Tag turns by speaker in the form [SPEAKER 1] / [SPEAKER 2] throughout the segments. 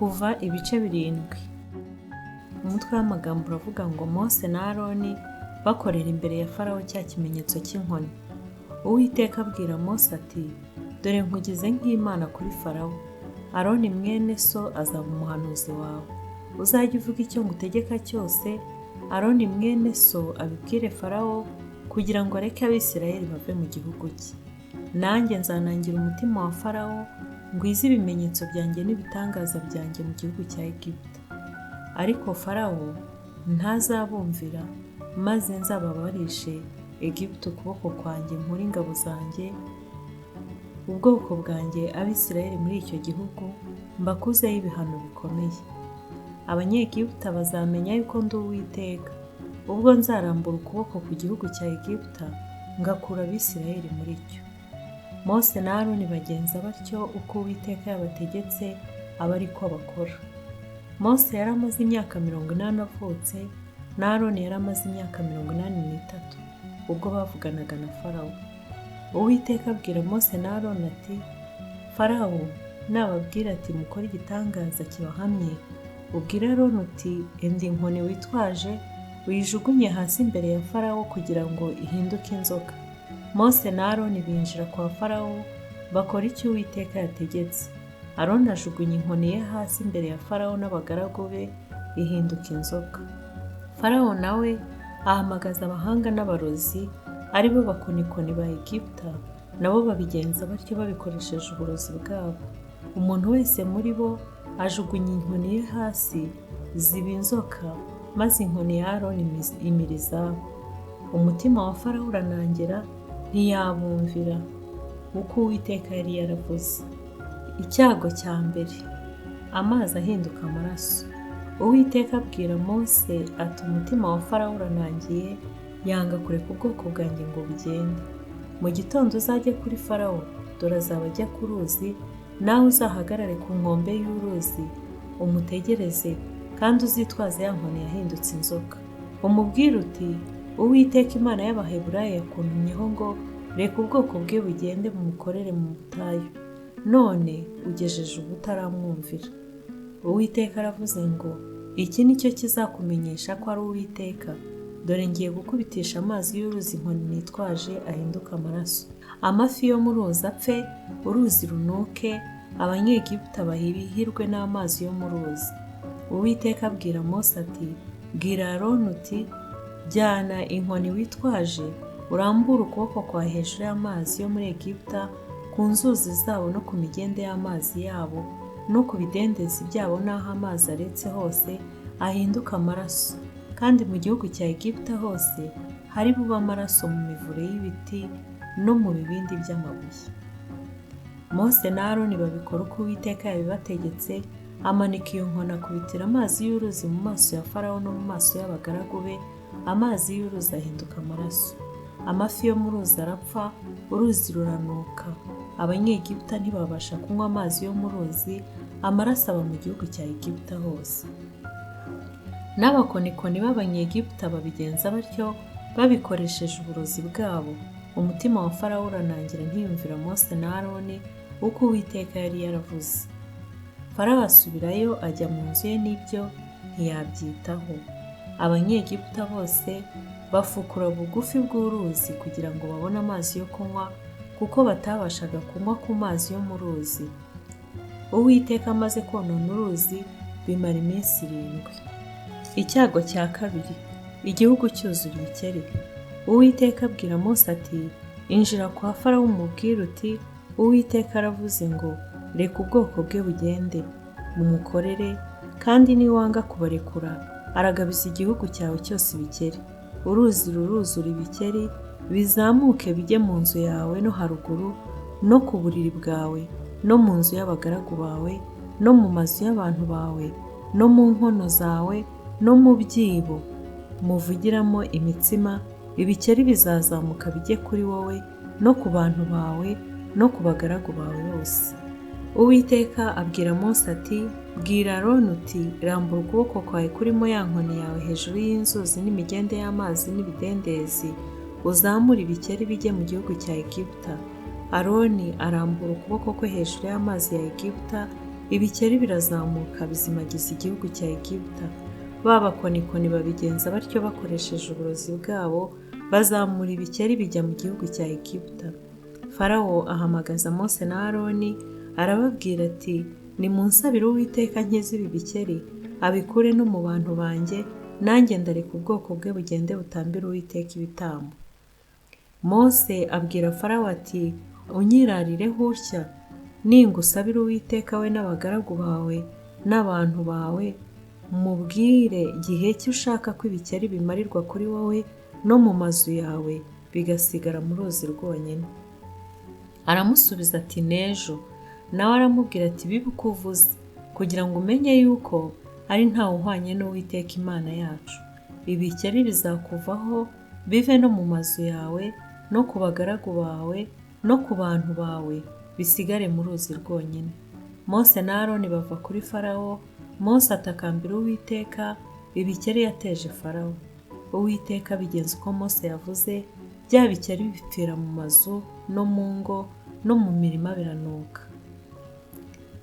[SPEAKER 1] Kuva ibice 7. Umutwe w'amagambo uravuga ngo Mose na Aroni bakorera imbere ya Farawo cya kimenyetso cy'inkoni. Uwiteka abwira Mose ati: "Dore nkugize nk'Imana kuri Farawo. Aroni mwene so azaba umuhanuzi wawe. Uzajye uvuga icyo ngutegeka cyose, Aroni mwene so abibwire Farawo kugira ngo areke Abisirayeli bave mu gihugu cye. Nanjye nzanangira umutima wa Farawo, ngwize ibimenyetso byanjye n'ibitangaza byanjye mu gihugu cya Egiputa. Ariko Farawo ntazabumvira, maze nzababarishe Egiputa ukuboko kwanjye nkure ingabo zanjye, ubwoko bwanjye Abisirayeli muri icyo gihugu, mbakuzeho ibihano bikomeye. Abanyegiputa bazamenya yuko ndi Uwiteka, ubwo nzarambura ukuboko ku gihugu cya Egiputa ngakura Abisirayeli muri cyo." Mose na Aroni bagenza batyo uko Uwiteka yabategetse, aba ari ko bakora. Mose yari amaze imyaka 80 avutse, na Aroni yari amaze imyaka 83 ubwo bavuganaga na Farawo. Uwiteka abwira Mose na Aroni ati: "Farawo nababwira ati mukore igitangaza kibahamye, ubwire Aroni uti enda inkoni witwaje uyijugunye hasi imbere ya Farawo kugira ngo ihinduke inzoka." Mose na Aroni binjira kwa Farawo bakora icyo Uwiteka yategetse. Aroni ajugunya inkoni ye hasi imbere ya Farawo n'abagaragu be, ihinduka inzoka. Farawo nawe ahamagaza abahanga n'abarozi, ari bo bakonikoni ba Egiputa, nabo babigenza batyo babikoresheje uburozi bwabo. Umuntu wese muri bo ajugunya inkoni ye hasi, ziba inzoka, maze inkoni ya Aroni imira izabo. Umutima wa Farawo uranangira, ntiyabumvira, uko Uwiteka yari yaravuze. Icyago cya mbere, amazi ahinduka amaraso. Uwiteka abwira Mose ati: "Umutima wa Farawo uranangiye, yanga kureka ubwoko bwanjye ngo bugende. Mu gitondo uzajye kuri Farawo, dore azaba ajya ku ruzi, nawe uzahagarare ku nkombe y'uruzi, umutegereze, kandi uzitwaze ya nkoni yahindutse inzoka. Umubwire uti: Uwiteka Imana y'Abaheburayo yakuntumyeho ngo reka ubwoko bwe bugende bumukorere mu butayu. None ugejeje ubu utaramwumvira. Uwiteka aravuze ngo iki ni cyo kizakumenyesha ko ari Uwiteka: Dore ngiye gukubitisha amazi y'uruzi inkoni nitwaje ahinduka amaraso. Amafi yo mu ruzi apfe, uruzi runuke, Abanyegiputa bahibihirwe n'amazi yo mu ruzi." Uwiteka abwira Mose ati: "Bwira Aroni uti: Jyana inkoni witwaje, urambure ukuboko kwawe hejuru y'amazi yo muri Egiputa, ku nzuzi zabo no ku migende y'amazi yabo, no ku bidendezi byabo n'aho amazi aretse hose, ahinduke amaraso. Kandi mu gihugu cya Egiputa hose hari bube amaraso mu mivure y'ibiti no mu bibindi by'amabuye." Mose na Aroni babikora uko Uwiteka yabibategetse, amanika iyo nkoni akubitira amazi y'uruzi mu maso ya Farawo no mu maso y'abagaragu be, amazi y'uruzi ahinduka amaraso. Amafi yo mu ruzi arapfa, uruzi ruranuka. Abanyegiputa ntibabasha kunywa amazi yo mu ruzi, amaraso aba mu gihugu cya Egiputa hose. N'abakonikoni b'Abanyegiputa babigenza batyo babikoresheje uburozi bwabo. Umutima wa Farawo uranangira ntiyumvira Mose na Aroni uko Uwiteka yari yaravuze. Farawo asubirayo ajya mu nzu ye n'ibyo ntiyabyitaho. Abanyegiputa bose bafukura bugufi bw'uruzi kugira ngo babone amazi yo kunywa, kuko batabashaga kunywa ku mazi yo mu ruzi. Uwiteka amaze konona uruzi bimara iminsi 7. Icyago cya kabiri, igihugu cyuzura ibikeri. Uwiteka abwira Mose ati: "Injira kwa Farawo umubwire uti: Uwiteka aravuze ngo reka ubwoko bwe bugende, mumukorere, kandi niwanga kubarekura aragabiza igihugu cyawe cyose ibikeri. Uruzi ruruzura ibikeri, bizamuke bijye mu nzu yawe no haruguru, no ku buriri bwawe, no mu nzu y'abagaragu bawe, no mu mazu y'abantu bawe, no mu nkono zawe, no mu byibo muvugiramo imitsima. Ibikeri bizazamuka bijye kuri wowe, no ku bantu bawe, no ku bagaragu bawe bose." Uwiteka abwira Mose ati: "Bwira Aroni uti: Rambura ukuboko kwawe kurimo ya nkoni yawe hejuru y'inzuzi n'imigende y'amazi n'ibidendezi, uzamure ibikeri bijye mu gihugu cya Egiputa." Aroni arambura ukuboko kwe hejuru y'amazi ya Egiputa, Ibikeri birazamuka bizimagiza igihugu cya Egiputa. Ba bakonikoni babigenza batyo bakoresheje uburozi bwabo, bazamura ibikeri bijya mu gihugu cya Egiputa. Farawo ahamagaza Mose na Aroni, arababwira ati: "Nimunsabire Uwiteka nkize ibi bikeri, abikure no mu bantu banjye, nanjye ndareka ubwoko bwe bugende butambire Uwiteka ibitambo." Mose abwira Farawo ati: "Unyirarireho utya, ningusabira Uwiteka we n'abagaragu bawe n'abantu bawe, mubwire gihe ki ushaka ko ibikeri bimarirwa kuri wowe no mu mazu yawe, bigasigara mu ruzi rwonyine." Aramusubiza ati: "N'ejo." Nawe aramubwira ati: "Bibe uko uvuze, kugira ngo umenye yuko ari ntawe uhwanye n'Uwiteka Imana yacu. Ibikeri bizakuvaho bive no mu mazu yawe no ku bagaragu bawe no ku bantu bawe, bisigare mu ruzi rwonyine." Mose na Aroni bava kuri Farawo. Mose atakambira Uwiteka ibikeri yateje Farawo. Uwiteka abigenza uko Mose yavuze, bya bikeri bipfira mu mazu no mu ngo no mu mirima biranuka.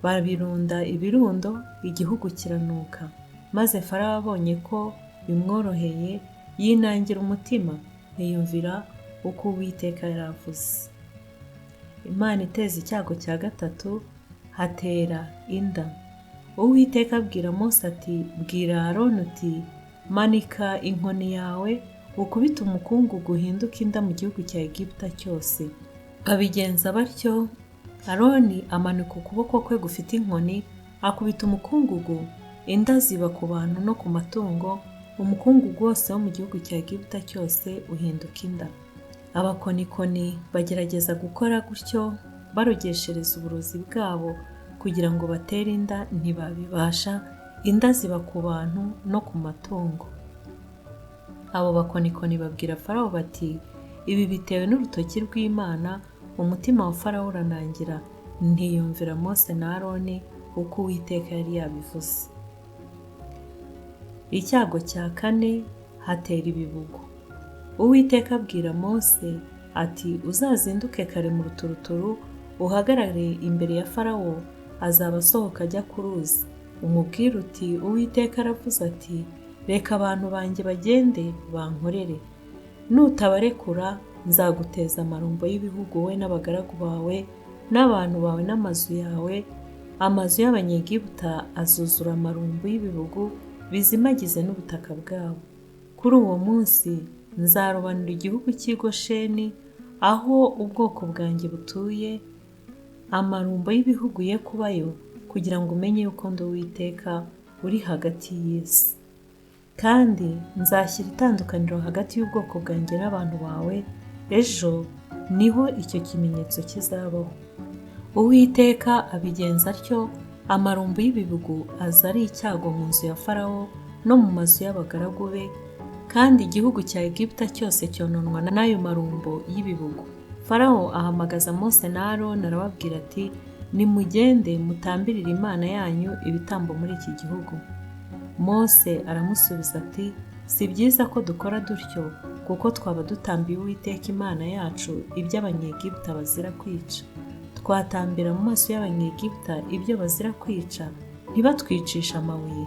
[SPEAKER 1] Babirunda ibirundo, igihugu kiranuka. Maze Farawo abonye ko bimworoheye, yinangira umutima, ntiyumvira uko Uwiteka yari avuze. Imana iteza icyago cya gatatu, hatera inda. Uwiteka abwira Mose ati: "Bwira Aroni uti: manika inkoni yawe ukubite umukungugu uhinduke inda mu gihugu cya Egiputa cyose." Babigenza batyo. Aroni amanika ukuboko kwe gufite inkoni, akubita umukungugu, inda ziba ku bantu no ku matungo, umukungugu wose wo mu gihugu cya Egiputa cyose uhinduka inda. Abakonikoni bagerageza gukora gutyo, barogeshereza uburozi bwabo kugira ngo batere inda, ntibabibasha, inda ziba ku bantu no ku matungo. Abo bakonikoni babwira Farawo bati: "Ibi bitewe n'urutoki rw'Imana." Umutima wa Farawo uranangira, ntiyumvira Mose na Aroni uko Uwiteka yari yabivuze. Icyago cya kane, hatera ibibugu. Uwiteka abwira Mose ati: "Uzazinduke kare mu ruturuturu, uhagarare imbere ya Farawo, azaba asohoka ajya ku ruzi. Umubwire uti: Uwiteka aravuze ati: reka abantu banjye bagende bankorere. Nutabarekura nzaguteza amarumbo y'ibihugu, wowe n'abagaragu bawe n'abantu bawe n'amazu yawe. Amazu y'Abanyegiputa azuzura amarumbo y'ibihugu, bizimagize n'ubutaka bwabo. Kuri uwo munsi nzarobanura igihugu cy'i Gosheni, aho ubwoko bwanjye butuye, amarumbo y'ibihugu ye kubayo, kugira ngo umenye yuko ndi Uwiteka uri hagati y'isi. Kandi nzashyira itandukaniro hagati y'ubwoko bwanjye n'abantu bawe, ejo niho icyo kimenyetso kizabaho." Uwiteka abigenza atyo, amarumbo y'ibibugu aza ari icyago mu nzu ya Farawo no mu mazu y'abagaragu be, kandi igihugu cya Egiputa cyose cyononwa n'ayo marumbo y'ibibugu. Farawo ahamagaza Mose na Aroni, arababwira ati: "Nimugende mutambirire Imana yanyu ibitambo muri iki gihugu." Mose aramusubiza ati: "Si byiza ko dukora dutyo, kuko twaba dutambiye Uwiteka Imana yacu ibyo Abanyegiputa bazira kwica. Twatambira mu maso y'Abanyegiputa ibyo bazira kwica, ntibatwicishe amabuye.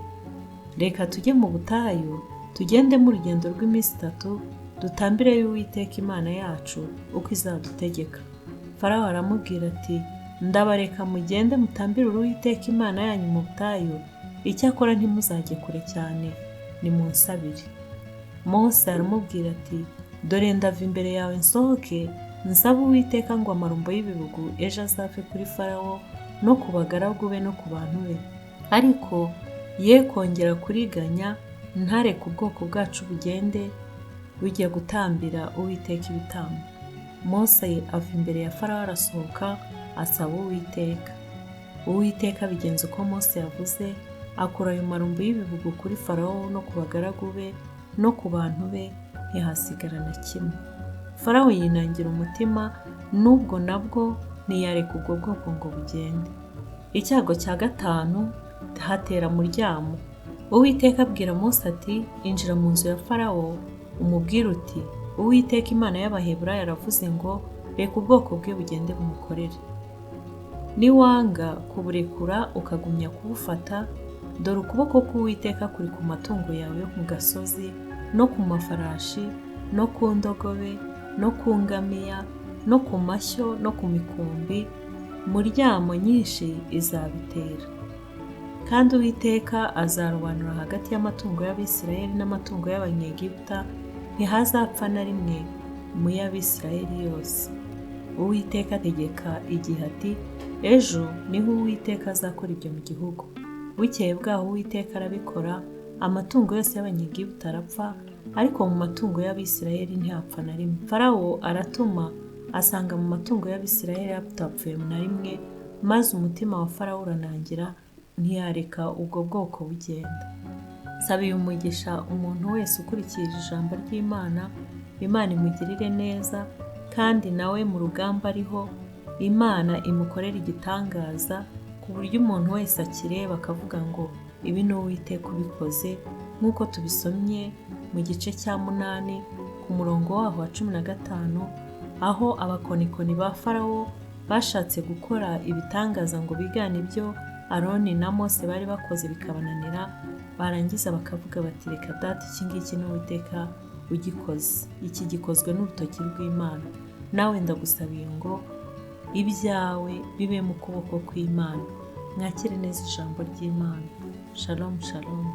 [SPEAKER 1] Reka tujye mu butayu, tugendemo urugendo rw'iminsi 3, dutambireyo Uwiteka Imana yacu uko izadutegeka." Farawo aramubwira ati: "Ndabareka mugende mutambire Uwiteka Imana yanyu mu butayu, icyakora ntimuzajye kure cyane, nimunsabire." Mose aramubwira ati: "Dore ndava imbere yawe nsohoke, nsabe Uwiteka ngo amarumbo y'ibibugu ejo azave kuri Farawo no ku bagaragu be no ku bantu be. Ariko ye kongera kuriganya, ntareke ubwoko bwacu bugende bujya gutambira Uwiteka ibitambo." Mose ava imbere ya Farawo arasohoka, asaba Uwiteka. Uwiteka abigenza uko Mose yavuze, akura ayo marumbo y'ibibugu kuri Farawo no ku bagaragu be no ku bantu be, ntihasigara na kimwe. Farawo yinangira umutima, n'ubwo nabwo ntiyareka ubwo bwoko ngo bugende. Icyago cya gatanu, hatera muryamo. Uwiteka abwira Mose ati: "Injira mu nzu ya Farawo umubwire uti: Uwiteka Imana y'Abaheburayo aravuze ngo reka ubwoko bwe bugende bumukorere. Niwanga kuburekura ukagumya kubufata, dore ukuboko k'Uwiteka kuri ku matungo yawe yo mu gasozi, no ku mafarashi, no ku ndogobe, no ku ngamiya, no ku mashyo, no ku mikumbi, muryamo nyinshi izabitera. Kandi Uwiteka azarobanura hagati y'amatungo y'Abisirayeli n'amatungo y'Abanyegiputa, ntihazapfa na rimwe mu y'Abisirayeli yose. Uwiteka ategeka igihe ati: ejo niho Uwiteka azakora ibyo mu gihugu. Bukeye bwaho Uwiteka arabikora, amatungo yose y'Abanyegiputa arapfa, ariko mu matungo y'Abisirayeli ntihapfa na rimwe. Farawo aratuma asanga mu matungo y'Abisirayeli hatapfuye na rimwe, maze umutima wa Farawo uranangira, ntiyareka ubwo bwoko bugenda. Nsabiye umugisha umuntu wese ukurikije ijambo ry'Imana, Imana imugirire neza, kandi nawe mu rugamba ariho, Imana imukorere igitangaza, ku buryo umuntu wese akireba akavuga ngo ibi ni Uwiteka ubikoze, nk'uko tubisomye mu gice cya 8 ku murongo waho wa 15, aho abakonikoni ba Farawo bashatse gukora ibitangaza ngo bigane ibyo Aroni na Mose bari bakoze bikabananira, barangiza bakavuga bati reka data, iki ngiki ni Uwiteka ugikoze, iki gikozwe n'urutoki rw'Imana. Nawe ndagusabiye ngo ibyawe bibe mu kuboko kw'Imana. Mwakire neza ijambo ry'Imana. Shalom shalom.